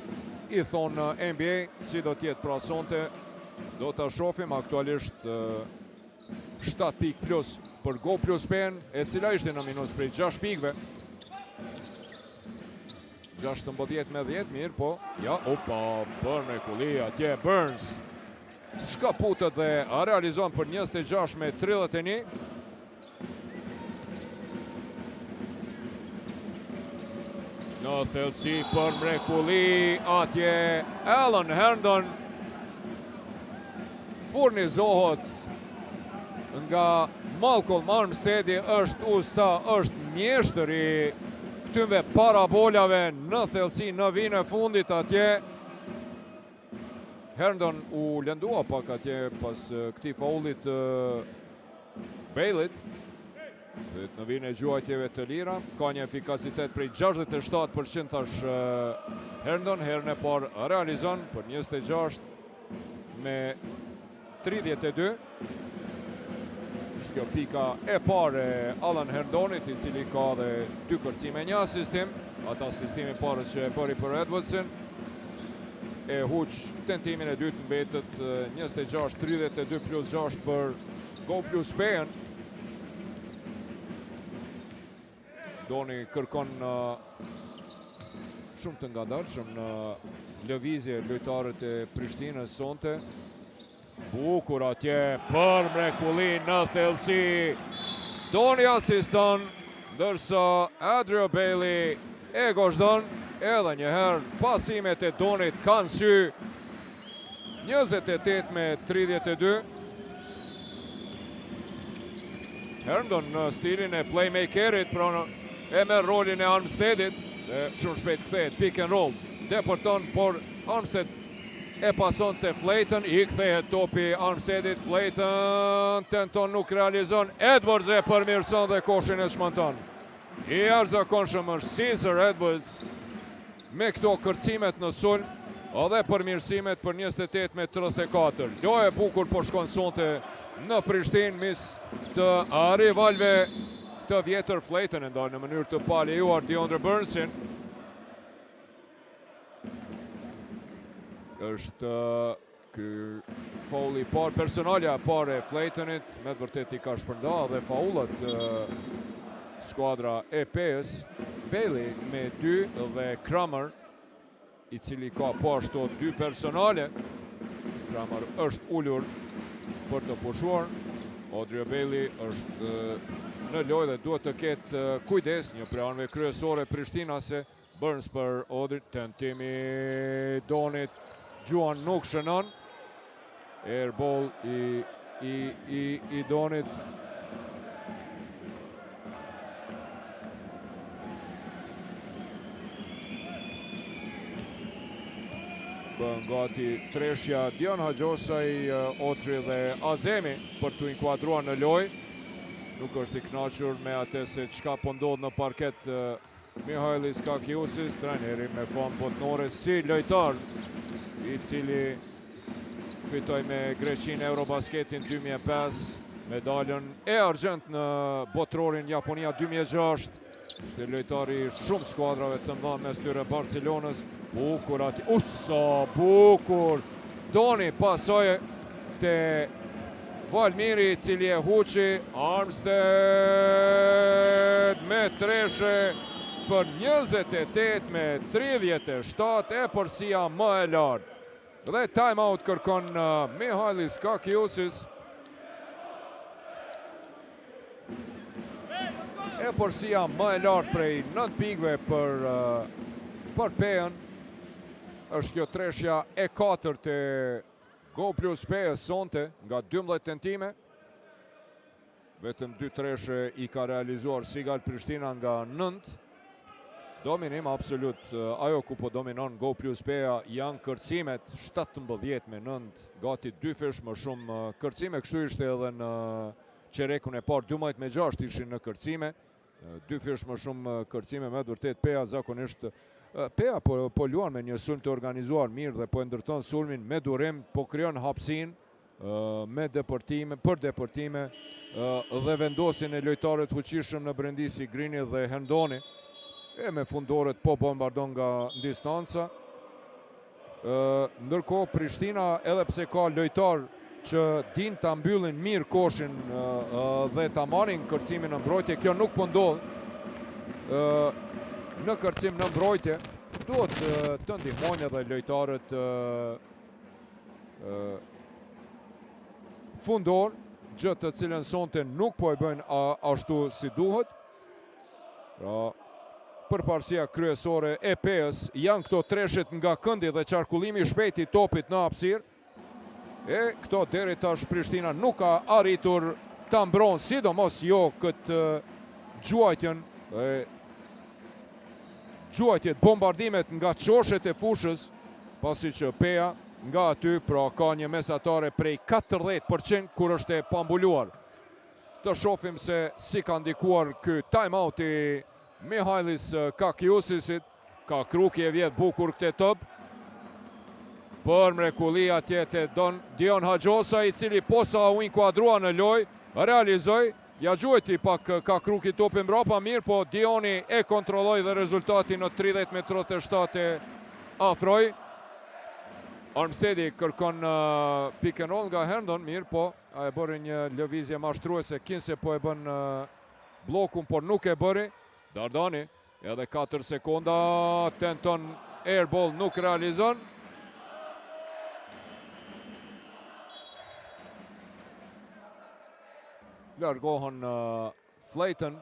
i thonë në NBA, si do të jetë pra sonte, do ta shohim aktualisht 7 pikë plus për Go Plus Pejën, e cila ishte në minus prej 6 pikëve. 16 me 10, mirë, po, ja, opa, për mrekulli, atje Burns, shkëputet dhe realizon për 26 me 31. Në thellësi për mrekulli atje Alan Herndon furnizohet nga Malcolm Armsteadi është usta, është mjeshtër i këtyre parabolave në thellësi në vijën e fundit atje. Herndon u lëndua pak atje pas këtij faullit të Baileyt. Dhe në vijën e gjuajtjeve të lira, ka një efikasitet prej 67% tash Herndon, herën e parë realizon për 26 me 32. Është kjo pika e parë e Alan Herndonit, i cili ka dhe dy kërcime një asistim. Atë asistimi parë që e bëri për Edwardsin. E huq tentimin e dytë mbetet 26-32 plus 6 për Go Plus Pejën. Doni kërkon shumë të ngadalshëm në lëvizje lojtarët e Prishtinës sonte. Bukur atje për mrekulli në thellësi. Doni asiston, ndërsa Adrio Bailey e gozhdon edhe një herë pasimet e Donit kanë sy 28 me 32. Herndon në stilin e playmakerit, pra e merr rolin e Armstedit, dhe shumë shpejt kthehet pick and roll, depërton, por Armstead e pason te Flayton, i kthehet topi Armstedit, Flayton tenton nuk realizon, Edwards e përmirëson dhe koshin e çmonton. I jashtëzakonshëm është Caesar Edwards me këto kërcimet në sulm dhe përmirësimet për 28 me 34. Lojë e bukur po shkon sonte në Prishtinë mes të rivalëve të vjetër Flayton e ndal në mënyrë të palejuar Deandre Burnsin. Është ky faulli i parë, personalja e parë e Flaytonit, me të vërtetë i ka shpërnda dhe faullat skuadra e Pejës, Bailey me 2 dhe Kramer, i cili ka po ashtu 2 personale. Kramer është ulur për të pushuar. Odrio Bailey është në lojë dhe duhet të ketë kujdes, një prej anëve kryesore prishtinase Burns për Odri, tentimi Donit, gjuan nuk shënon. Airball i, i, i, i Donit. Bën gati treshja Dion Hagjosaj, Otri dhe Azemi për t'u inkuadruar në lojë. Nuk është i kënaqur me atë se çka po ndodh në parket Mihailis Kakiusis, trajneri me famë botnore si lojtar, i cili fitoi me Greqinë Eurobasketin 2005, medaljen e argjendtë në botërorin Japonia 2006, ishte lojtari i shumë skuadrave të mëdha mes tyre Barcelonës, bukur aty, u sa bukur, Doni pasoi te Valmiri i cili e huqi, Armstead me treshe. për 28 me 37 epërsia më e lartë. Dhe time out kërkon Mihailis Kakiusis. Epërsia më e lartë prej 9 pikëve për, për Pejën. Është kjo treshja e katërt e Go Plus Pejës sonte nga 12 tentime. Vetëm dy treshe i ka realizuar Sigal Prishtina nga 9. Dominim absolut, ajo ku po dominon Go Plus Peja janë kërcimet 17 me 9, gati dyfish më shumë kërcime, kështu ishte edhe në çerekun e parë 12 me 6 ishin në kërcime, dyfish më shumë kërcime me të vërtetë Peja zakonisht Peja po, po luan me një sulm të organizuar mirë dhe po e ndërton sulmin me durim, po krijon hapësinë me depërtime, për depërtime dhe vendosjen e lojtarëve të fuqishëm në brendi si Grini dhe Herndoni. E me fundoret po bombardon nga distanca. Ndërkohë Prishtina edhe pse ka lojtarë që din ta mbyllin mirë koshin dhe ta marrin kërcimin në mbrojtje, kjo nuk po ndodh. Në kërcim në mbrojtje duhet të ndihmojnë edhe lojtarët fundor, gjë të cilën sonte nuk po e bëjnë ashtu si duhet. Pra, përparësia kryesore e Pejës janë këto treshet nga këndi dhe qarkullimi i shpejt i topit në hapësirë. E këto deri tash Prishtina nuk ka arritur ta mbron, sidomos jo këtë gjuajtjen e gjuajtjet, bombardimet nga qoshet e fushës, pasi që Peja nga aty pra ka një mesatare prej 40% kur është e pambuluar. Të shofim se si ka ndikuar ky time out i Mihailis Kakiusisit. Kakruki e vjedh bukur këtë top. Për mrekulli atje te Don Dion Haxhosa i cili posa u inkuadrua në lojë, realizoi, ja gjuajti pak Kakruki topin mbrapa, mirë po Dioni e kontrolloi dhe rezultati në 30 me 37 e afroi. Armstedi kërkon pick and roll nga Herndon, mirë po a e bëri një lëvizje mashtruese, kinse po e bën bllokun, por nuk e bëri. Dardani edhe 4 sekonda, tenton airball, nuk realizon. Largohen Flayton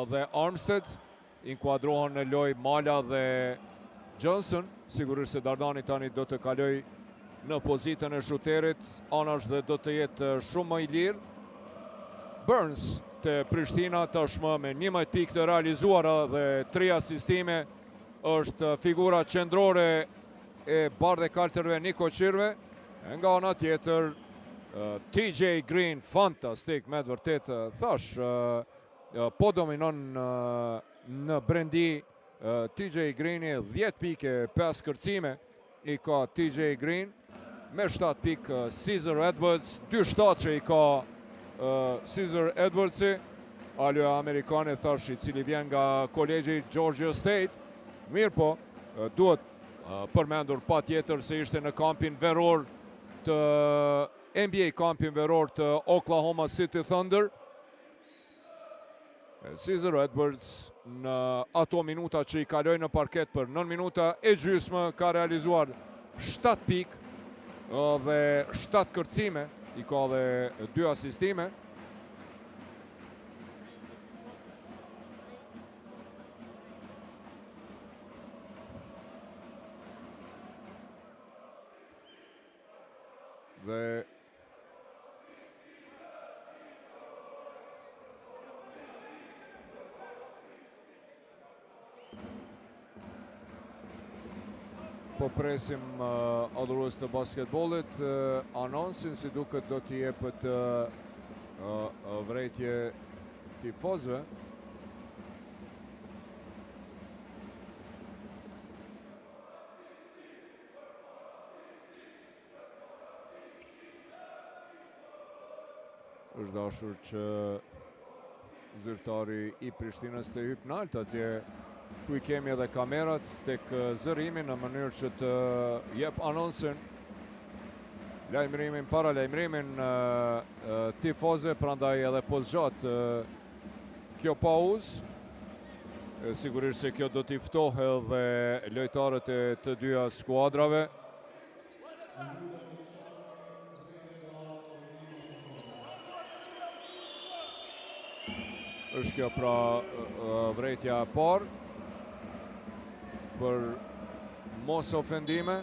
dhe Armstead, inkuadrohen në lojë Mala dhe Johnson. Sigurisht se Dardani tani do të kaloj në pozitën e shuterit, anash dhe do të jetë shumë më i lirë. Burns te Prishtina tashmë me 11 pikë të realizuara dhe 3 asistime është figura qendrore e bardhekaltërve nikoqirëve. Nga ana tjetër TJ Green fantastik me të vërtetë thash po dominon në brendi TJ Greeni 10 pikë 5 kërcime i ka TJ Green me 7 pikë Caesar Edwards 2 7 që i ka Caesar Edwardsi aloja amerikane thash i cili vjen nga kolegji Georgia State mirë po duhet përmendur pa tjetër se ishte në kampin veror të NBA kampin veror të Oklahoma City Thunder Caesar Edwards në ato minuta që i kaloi në parket për 9 minuta e gjysmë ka realizuar 7 pikë dhe 7 kërcime, i ka dhe 2 asistime. Dhe Po presim uh, adhurues të basketbollit, uh, anonsin si duket do t'i jepet uh, uh, vërejtje tifozëve. Është dashur që zyrtari i Prishtinës të hypë nalt atje ku i kemi edhe kamerat tek zërimi në mënyrë që të jep anonsin lajmërimin, paralajmërimin tifozëve, prandaj edhe po zgjat kjo pauzë. Sigurisht se kjo do t'i ftohë edhe lojtarët e të dyja skuadrave. Është kjo pra vërejtja e parë për mos ofendime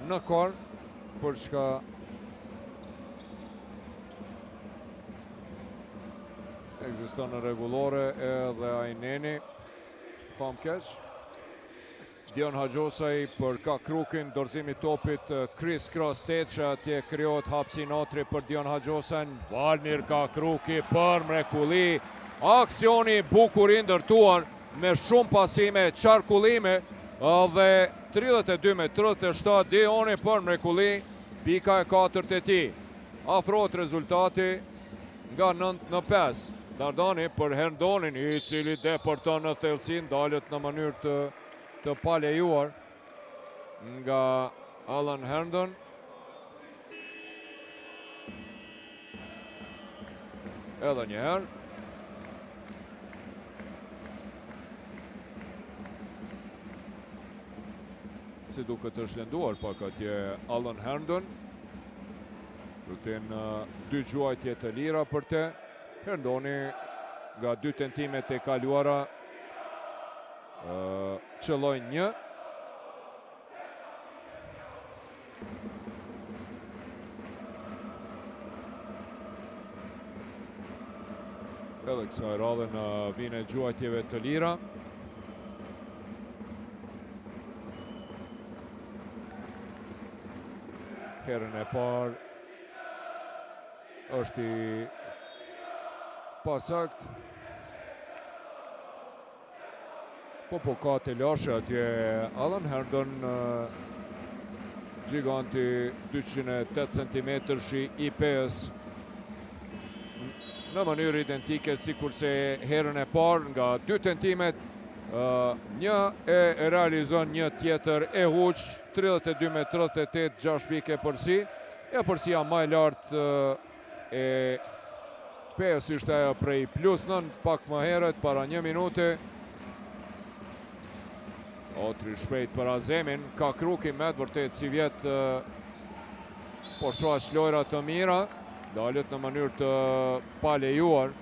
në kor për çka ekziston në rregullore edhe ai neni famkeq. Dion Haxhosaj për Kakrukin, dorëzimi i topit Chris Cross tetëshe, atje krijohet hapësinë Otri për Dion Haxhosajn, Valmir Kakruki për mrekulli, aksioni i bukur i ndërtuar me shumë pasime, qarkullime dhe 32 me 37 Dioni për mrekulli, pika e katërt e tij. Afrohet rezultati nga 9 në 5. Dardani për Herndonin, i cili depërton në thellësi, ndalet në mënyrë të, të palejuar nga Alan Herndon. Edhe një herë. Si duket është lënduar pak atje Alan Herndon. Do të jenë dy gjuajtje të lira për te. Herndoni nga dy tentimet e kaluara qëlloi një. Edhe kësaj radhe në vijën e gjuajtjeve të lira. Herën e parë është i pasaktë. Po po ka telashe atje Alan Herndon giganti 208 cm i Pejës në mënyrë identike sikurse herën e parë nga dy tentimet një e realizon një tjetër e huq 32 me 38 6 pikë epërsi epërsia më e lartë e Pejës ishte ajo prej plus 9 pak më herët para një minute. Otri shpejt për Azemin, Kakruki me të vërtetë sivjet po shfaq lojra të mira, ndalet në mënyrë të palejuar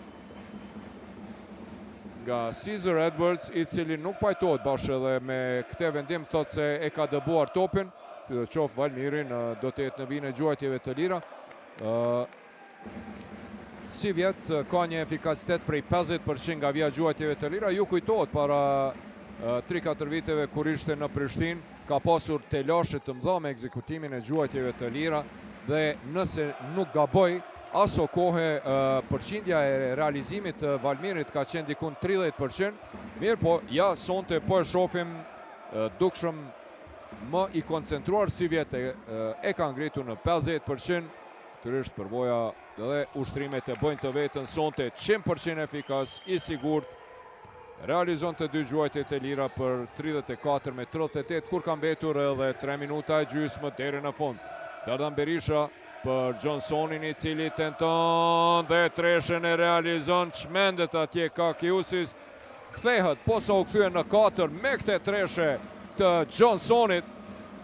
nga Caesar Edwards, i cili nuk pajtohet bash edhe me këtë vendim, thotë se e ka dëbuar topin, sidoqoftë Valmiri do të jetë në vijën e gjuajtjeve të lira. Sivjet ka një efikasitet prej 50% nga vija e gjuajtjeve të lira. Ju kujtohet para 3-4 viteve kur ishte në Prishtinë, ka pasur telashe të mëdha me ekzekutimin e gjuajtjeve të lira dhe nëse nuk gaboj, aso kohe përqindja e realizimit të Valmirit ka qenë dikun 30%, mirëpo, ja, sonte po e shofim dukshëm më i koncentruar sivjet e ka ngritur në 50%, natyrisht përvoja dhe ushtrimet e bëjnë të vetën sonte 100% efikas, i sigurt, realizon të dy gjuajtjet e lira për 34 me 38, kur ka mbetur edhe 3 minuta e gjysmë deri në fund. Dardan Berisha për Johnsonin i cili tenton dhe treshen e realizon, çmendet atje Kakiusis, Kthehet, posa u kthye në 4 me këtë treshe të Johnsonit,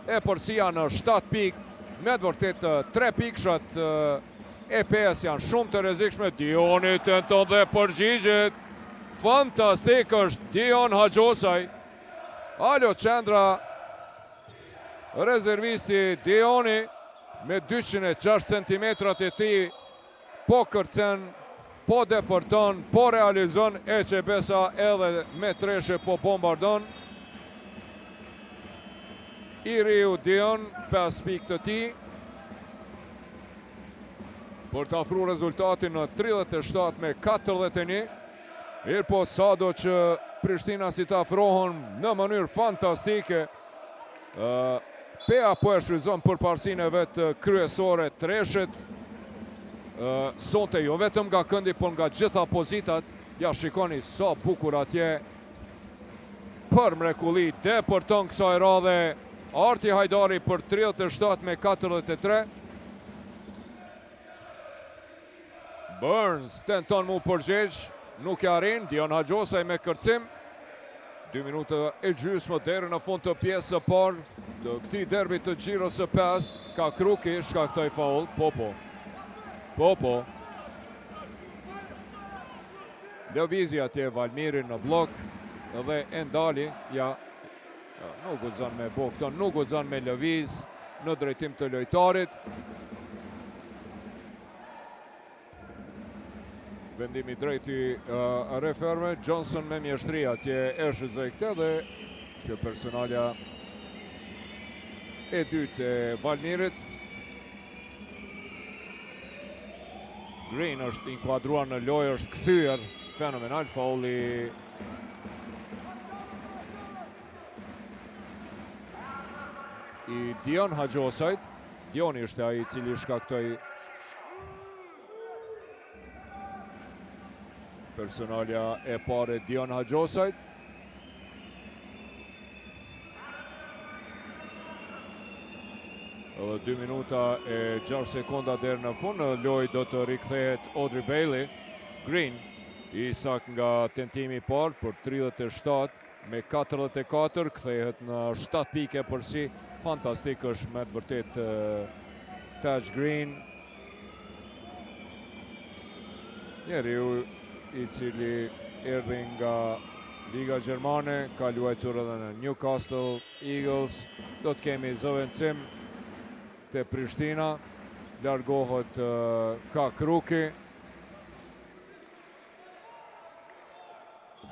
epërsia në 7 pikë, me të vërtetë 3 pikëshat e Pejës janë shumë të rrezikshme, Dioni tenton dhe përgjigjet, fantastik është Dion Haxhosaj, alo qendra, rezervisti Dioni me 206 cm e tij, Po kërcen, po depërton, po realizon e që besa edhe me treshe po bombardon. I riu Dion, 5 pikë të tij. Për të afru rezultatin në 37 me 41. Mirëpo sado që prishtinasit afrohen në mënyrë fantastike. Peja po e shfrytëzon përparësinë e vet kryesore treshet. Sonte jo vetëm nga këndi, por nga gjitha pozitat. Ja shikoni sa bukur atje për mrekulli depërton kësaj radhe Arti Hajdari për 37 me 43. Burns tenton mu përgjegj, nuk e arrin, Dion Haxhosaj me kërcim. 2 minuta e gjysmë deri në fund të pjesës së parë të këtij derbi të xhiros së pestë, Kakruki shkaktoi faull, po po. Po po. Lëvizi atje Valmiri në bllok dhe e ndali, ja, nuk guxon me bo këto, nuk guxon me lëviz në drejtim të lojtarit. Vendim i drejtë i referëve, Johnson me mjeshtri atje e shfrytëzoi këtë dhe është kjo personalja e dytë e Valmirit. Green është inkuadruar në lojë, është kthyer fenomenal faulli i Dion Haxhosajt. Dioni ishte ai i cili shkaktoi Personalja e parë e Dion Haxhosajt. Edhe 2 minuta e 6 sekonda deri në fund, në lojë do të rikthehet Audrey Bailey. Green i saktë nga tentimi i parë për 37 me 44, kthehet në 7 pikë epërsi. Fantastik është me të vërtetë Taj Green. Njeriu i cili erdhi nga Liga Gjermane, ka luajtur edhe në Newcastle Eagles. Do të kemi zëvendësim te Prishtina. Largohet Kakruki.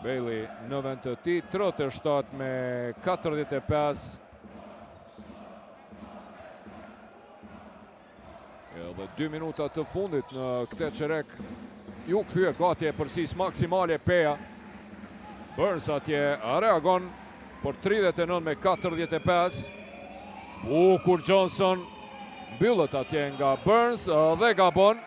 Bailey në vend të tij, 37 me 45. Edhe 2 minuta të fundit në këtë çerek. Iu kthye gati epërsisë maksimale Peja. Burns atje reagon për 39 me 45. Bukur Johnson mbyllet atje nga Burns dhe gabon.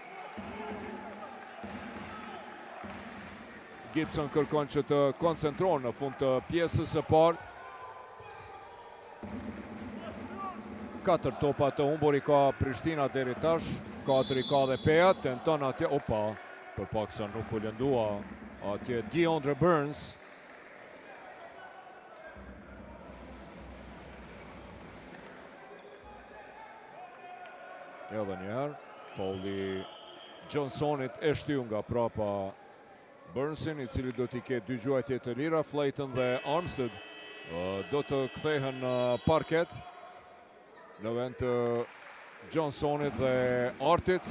Gibson kërkon që të koncentrohen në fund të pjesës së parë. Katër topa të humbur i ka Prishtina deri tash, katër i ka dhe Peja, tenton atje, opa, për pak sa nuk u lëndua atje Deandre Burns. Edhe njëherë, faulli Johnsonit e shtyu nga prapa Burnsin, i cili do t'i ketë dy gjuajtje të lira, Flayton dhe Armstead do të kthehen në parket në vend të Johnsonit dhe Artit.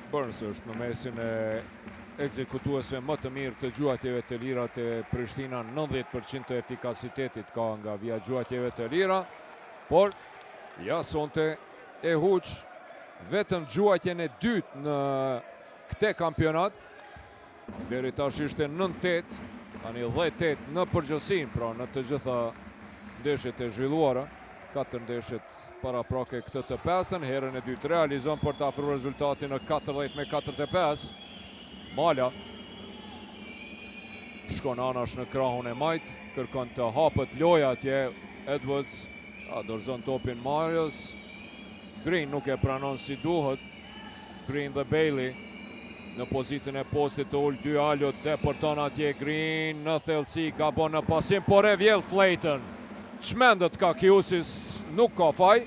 Burns është në mesin e ekzekutuesve më të mirë të gjuajtjeve të lira te Prishtina, 90% të efikasitetit ka nga vija e gjuajtjeve të lira, por ja sonte e huq vetëm gjuajtjen e dytë në këte kampionat, Deri tash ishte 9-8, tani 10-8 në përgjithësi, pra në të gjitha ndeshjet e zhvilluara. Katër ndeshjet paraprake këtë të pestën, herën e dytë realizon për të afruar rezultatin në 40 me 45. Mala shkon anash në krahun e majtë, kërkon të hapet loja atje, Edwards ia dorëzon topin Malës, Green nuk e pranon si duhet, Green dhe Bailey në pozitën e postit të ulët dy alo depërton atje Green në thellësi gabon në pasim por e vjell Flayton çmendet Kakiusis nuk ka faj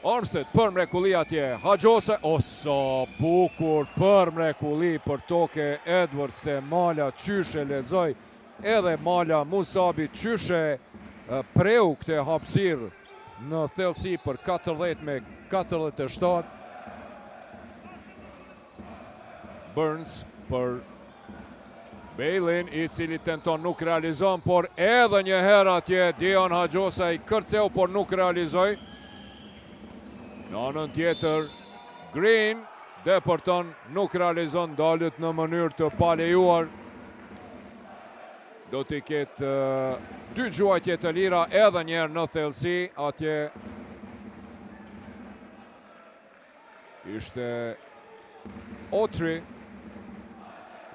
Armstead për mrekulli atje Haxhosaj o sa bukur për mrekulli për toke Edwards te Mala qysh e lexoi Edhe Mala Musabi qysh e preu këtë hapësirë në thellësi për 40 me 47. Burns për Bejlin, i cili tenton nuk realizon, por edhe një herë atje Dion Haxhosaj kërceu, por nuk realizoi. Në anën tjetër, Green depërton, nuk realizon, ndalet në mënyrë të palejuar. Do t'i ketë dy gjuajtje të lira edhe njëherë në thellësi, atje ishte Otri,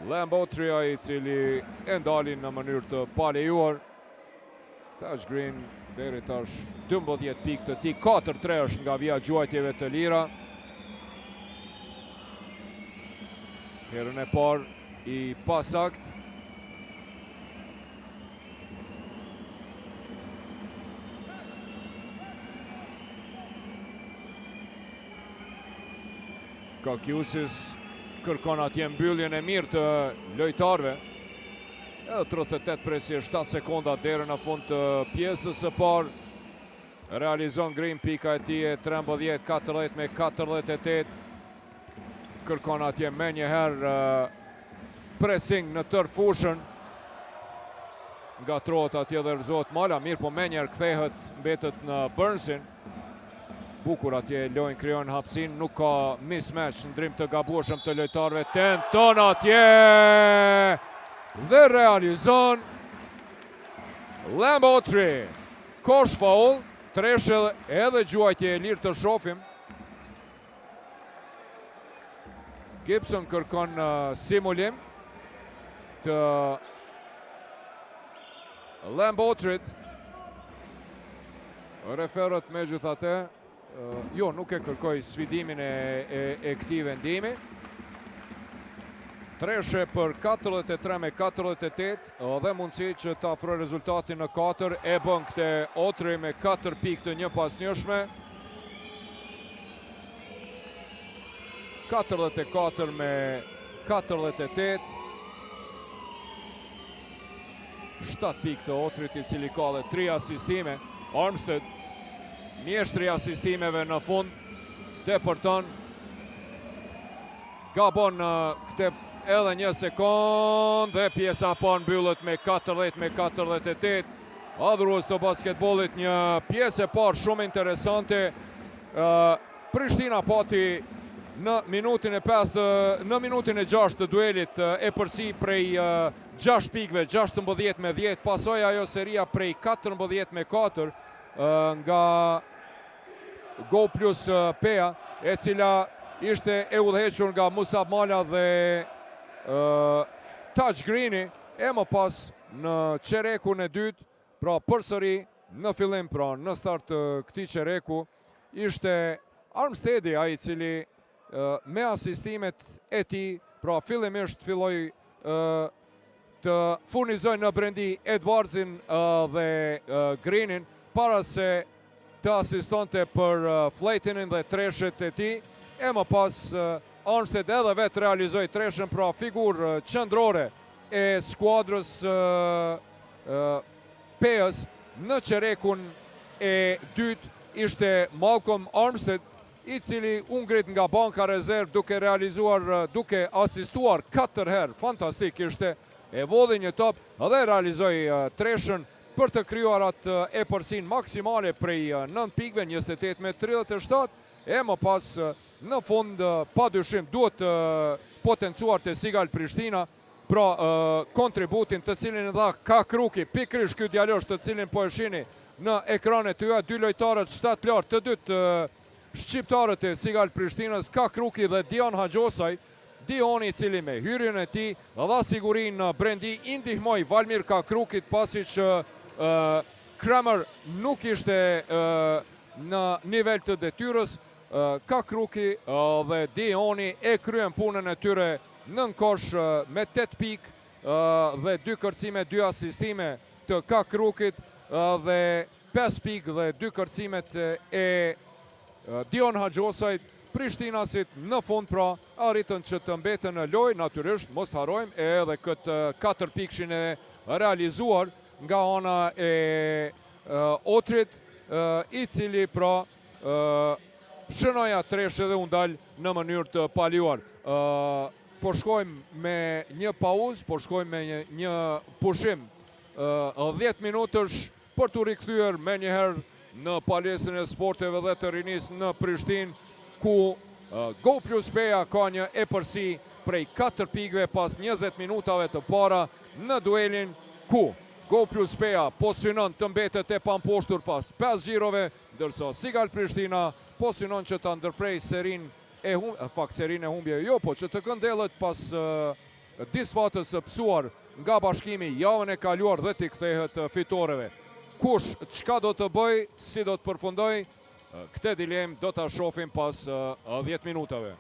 Lamb Otri ai i cili e ndali në mënyrë të palejuar. Taj Green deri tash 12 pikë të tij, 4-3 është nga vija e gjuajtjeve të lira. Herën e parë i pasaktë. Kakiusis kërkon atje mbylljen e mirë të lojtarëve. Edhe 38 presje 7 sekonda deri në fund të pjesës së parë. Realizon Green pika e tij e 13, 40 me 48. Kërkon atje menjëherë pressing në tërë fushën. Ngatërrohet atje dhe rrëzohet Mala, mirëpo menjëherë kthehet, mbetet në Burnsin. Bukur atje lojnë krijon hapësinë, nuk ka mismatch, ndërrim të gabueshëm të lojtarëve, tenton atje dhe realizon Lamb Autry. Kosh faul, treshe edhe gjuajtje e lirë të shofim. Gibson kërkon simulim të Lamb Autryt. Referët megjithatë, jo, nuk e kërkoi sfidimin e, e, e këtij vendimi. Treshe për 43 me 48 dhe mundësi që të afrojë rezultatin në 4 e bën këtë Autry me 4 pikë të njëpasnjëshme. 44 me 48. 7 pikë të Autryt i cili ka dhe 3 asistime. Armstead, mjeshtri i asistimeve në fund, depërton. Gabon në këtë edhe një sekond dhe pjesa e parë mbyllet me 40 me 48. Adhurues të basketbollit një pjesë e parë shumë interesante. Prishtina pati në minutin e 5 në minutin e 6 të duelit epërsi prej 6 pikëve, 16 me 10, pasoi ajo seria prej 14 me 4 nga Go Plus Peja, e cila ishte e udhëhequr nga Musab Mala dhe Taj Greeni, e më pas në çerekun e dytë, pra përsëri në fillim, pra në start të këtij çereku, ishte Armstedi ai i cili me asistimet e tij, pra fillimisht filloi të furnizojë në brendi Edwardsin dhe Greenin, para se të asistonte për Flaytonin dhe treshet e tij, e më pas Armstead edhe vetë realizoi treshen, pra figurë qendrore e skuadrës Pejës në çerekun e dytë ishte Malcolm Armstead, i cili u ngrit nga banka rezervë duke realizuar, duke asistuar 4 herë, fantastik ishte, e vodhi një top dhe realizoi treshën për të krijuar atë epërsinë maksimale prej 9 pikëve, 28 me 37, e më pas në fund pa dyshim duhet potencuar te Sigal Prishtina, pra kontributin të cilin dha Kakruki, pikërisht ky djalosh të cilin po e shihni në ekranet tuaja, dy lojtarët shtatlartë të dytë shqiptarët e Sigal Prishtinës, Kakruki dhe Dion Haxhosaj, Dioni i cili me hyrjen e tij dha sigurinë në brendi, i ndihmoi Valmir Kakrukit pasi që Kramer nuk ishte në nivel të detyrës, Kakruki dhe Dioni e kryen punën e tyre nën kosh me 8 pikë dhe 2 kërcime, 2 asistime të Kakrukit dhe 5 pikë dhe 2 kërcimet e Dion Haxhosajt, Prishtinasit në fund pra arritën që të mbeten në lojë, natyrisht mos të harrojmë edhe këtë 4 pikëshin e realizuar nga ana e Autryt, i cili pra shënoi atë treshe dhe u ndal në mënyrë të palejuar. Po shkojmë me një pauzë, po shkojmë me një, një pushim 10 minutësh për t'u rikthyer menjëherë në palestrën e sporteve dhe të rinisë në Prishtinë, ku Go Plus Peja ka një epërsi prej 4 pikëve pas 20 minutave të para në duelin ku Go Plus Peja po synon të mbetet e pamposhtur pas 5 xhirove, ndërsa Sigal Prishtina po synon që ta ndërprejë serinë e hum, në fakt serinë e humbjeve jo, po që të këndellet pas disfatës së pësuar nga Bashkimi javën e kaluar dhe t'i kthehet fitoreve. Kush, çka do të bëjë, si do të përfundojë, këtë dilemë do ta shohim pas 10 minutave.